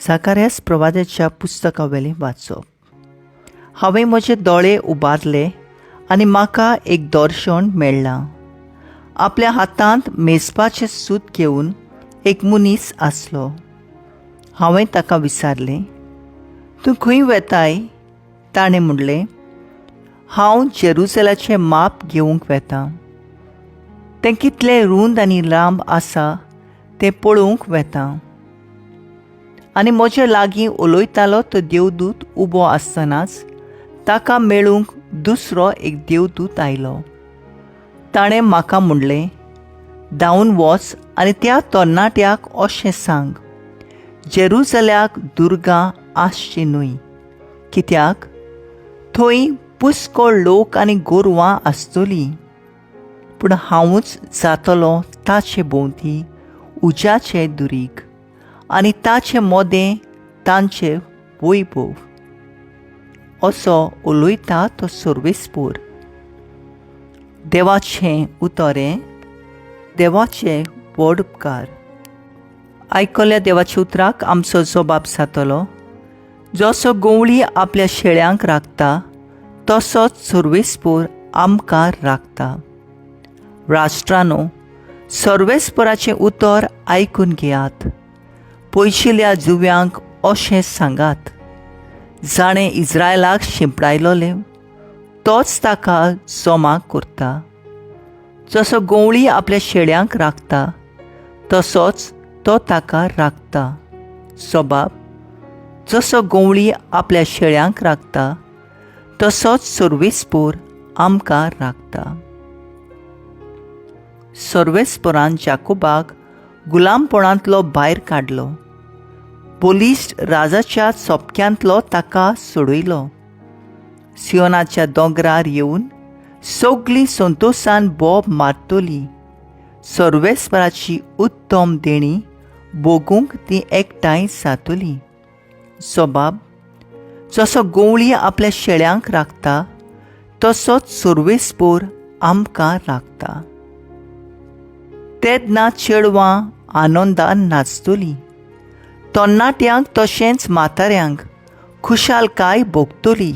जाकारियास प्रवाद्याच्या पुस्तका वेलें वाचप. हांवें म्हजे दोळे उबारले आनी म्हाका एक दर्शन मेळ्ळां. आपल्या हातांत मेजपाचें सूत घेवन एक मनीस आसलो. हांवें ताका विचारलें, तूं खंय वेताय? ताणें म्हणलें, हांव जेरुजलाचें माप घेवंक वेतां. तें कितलें रूंद आनी लांब आसा तें पळोवंक वेतां. आनी म्हजे लागीं उलयतालो तो देवदूत उबो आसतनाच ताका मेळूंक दुसरो एक देवदूत आयलो. ताणें म्हाका म्हणलें, धांवून वच आनी त्या तरणाट्याक अशें सांग, जेरुजल्याक दुर्गां आसचीं न्हय, कित्याक थंय पुस्कळ लोक आनी गोरवां आसतलीं, पूण हांवूच जातलो ताचे भोंवती उज्याचे दुरीग आनी ताचे मोदें तांचे वैभव. असो उलयता तो सर्वेस्पोर. देवाचें उतर हें देवाचे व्हड उपकार. आयकल्या देवाच्या उतराक आमचो जबाब जातलो, जसो गवळी आपल्या शेळ्यांक राखता तसोच सर्वेस्पोर आमकां राखता. राष्ट्रानो, सर्वेस्पोराचें उतर आयकून घेयात. पयशिल्या जुव्यांक अशें सांगात, जाणें इस्रायलाक शिंपडायलोले तोच ताका जमा करता. जसो गवळी आपल्या शेळ्यांक राखता तसोच तो ताका राखता. जबाब, जसो गवळी आपल्या शेळ्यांक राखता तसोच सर्वेस्पोर आमकां राखता. सर्वेस्पोरान जाकोबाक गुलामपणांतलो भायर काडलो, बलिश्ट राजाच्या सोपक्यांतलो ताका सोडयलो. सियोनाच्या दोंगरार येवन सगळीं संतोशान बोब मारतली. सर्वेस्पराची उत्तम देणी भोगूंक ती एकठांय जातली. जबाब, जसो गवळी आपल्या शेळ्यांक राखता तसोच सर्वेस्पोर आमकां राखता. तेन्ना चेडवां आनंदान नाचतलीं, तरणाट्यांक तशेंच म्हाताऱ्यांक खुशालकाय भोगतली.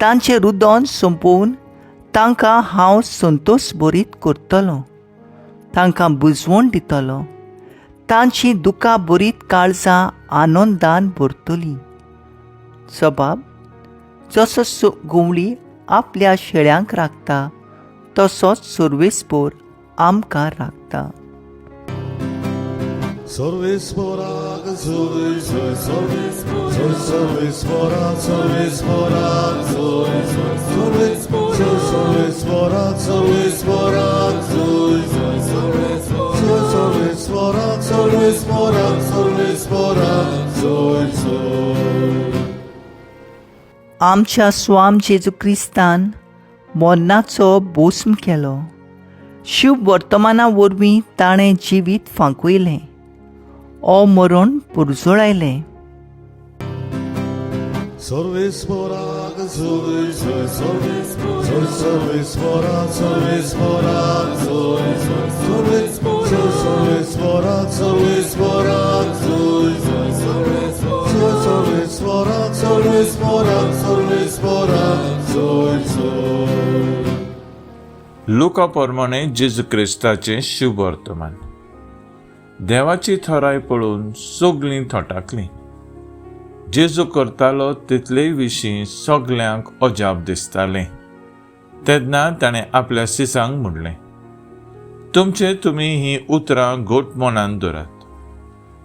तांचें रुदन सोंपोवन तांकां हांव संतोश भरीत करतलो, तांकां बुजवण दितलो. तांची दुकां भरीत काळजां आनंदान भरतलीं. जबाब, जसो गवळी आपल्या शेळ्यांक राखता तसोच सर्वेस्पोर आमकां राखता. सर्वेस्पोराक जोय जोय, जोय सर्वेस्पोराक, सर्वेस्पोराक जोय जोय, जोय सर्वेस्पोराक, सर्वेस्पोराक जोय जोय, जोय सर्वेस्पोराक, सर्वेस्पोराक, सर्वेस्पोराक जोय जोय. आमच्या स्वाम जेजू क्रिस्तान मरणाचो भस्म केलो. शुभ वर्तमाना वरवीं ताणें जिवीत फांकयलें, ओ मरण पुरजोळायलें. सर्वेस्पोराक जोय जोय, जोय सर्वेस्पोराक, सर्वेस्पोराक जोय जोय, जोय सर्वेस्पोराक, सर्वेस्पोराक जोय जोय, जोय सर्वेस्पोराक, सर्वेस्पोराक, सर्वेस्पोराक जोय जोय. लुका प्रमाणे जेजू क्रिस्ताचें शुभ वर्तमान. देवाची थराय पळोवन सगळीं थटाकलीं. जेजू करतालो तितले विशीं सगल्यांक अजाप दिसतालें. तेन्ना ताणें आपल्या शिसांक म्हणलें, तुमचे तुमी हीं उतरां घट मनान दवरात.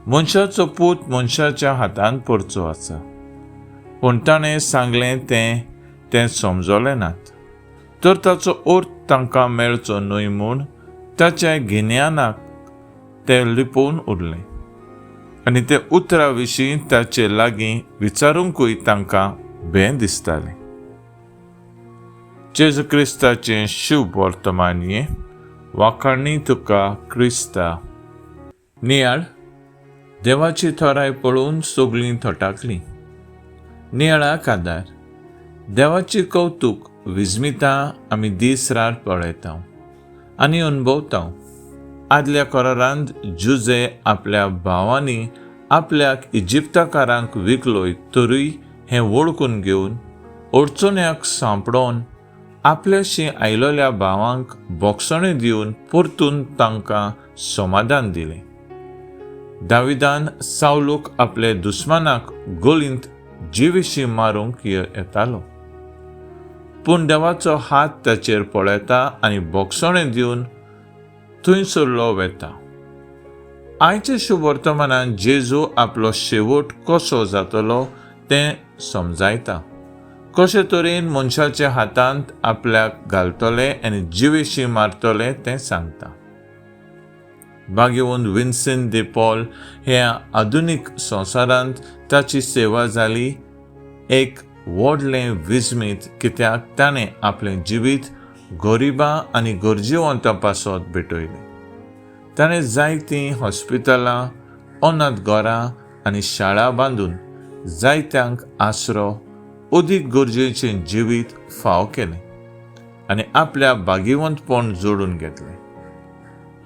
मनशाचो पूत मनशाच्या हातान पडचो आसा. पूण ताणें सांगलें तें तें समजलें नात, तर ताचो अर्थ तांकां मेळचो न्हय म्हूण ताच्या गिन्यानाक ते लिपोवन उरलें आनी ते उतरा विशीं ताचे लागीं विचारूंकूय तांकां भें दिसतालें. जेजू क्रिस्ताचें शुभ वर्तमान हें. वाखाणी तुका क्रिस्ता. नियाळ. देवाची थराय पळोवन सगळीं थटाकलीं. नियाळाक आदार. देवाची कौतूक विस्मितां आमी दीस रात पळयता आनी अणभवता. आदल्या करारांत जुजे आपल्या भावांनी आपल्याक इजिप्ताकारांक विकलोय तरूय हें वळखून घेवन अडचण्याक सांपडोवन आपल्याशी आयलोल्या भावांक बोगसणें दिवन परतून तांकां समाधान दिलें. दाविदान सावलूक आपले दुस्मानाक गोलींत जिविशी मारूंक येतालो, पूण देवाचो हात ताचेर पळयता आनी बोगसणें दिवन थंयसरलो वेता. आयच्या शुभवर्तमानान जेजू आपलो शेवट कसो जातलो तें समजायता, कशे तरेन मनशाच्या हातांत आपल्याक घालतले आनी जिवेशी मारतले तें सांगता. भाग्यवंत विन्सेंट दे पॉल ह्या आधुनीक संवसारांत ताची सेवा जाली एक व्हडलें विस्मीत, कित्याक ताणें आपलें जिवीत गरिबां आनी गरजेवंतां पासत भेटयलें. ताणें जायतीं हॉस्पिटलां, अनाथ घरां आनी शाळा बांदून जायत्यांक आसरो, अदीक गरजेचें जिवीत फाव केलें आनी आपल्या भाग्यवंतपण जोडून घेतलें.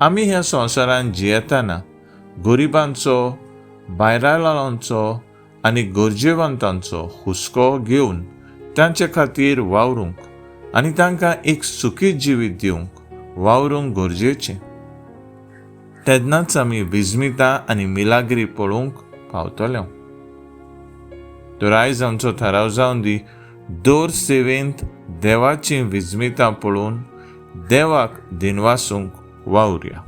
आमी ह्या संवसारांत जियेतना गरिबांचो, भायरांचो आनी गरजेवंतांचो हुस्को घेवन तांचे खातीर वावरूंक आनी तांकां एक सुखी जिवीत दिवंक वावरूंक गरजेचें. तेन्नाच आमी विस्मिता आनी मिलाग्री पळोवंक पावतले. तर आयज आमचो थाराव जावन दी, दर सेवेंत देवाची विस्मिता पळोवन देवाक दिनवासूंक वावुरया.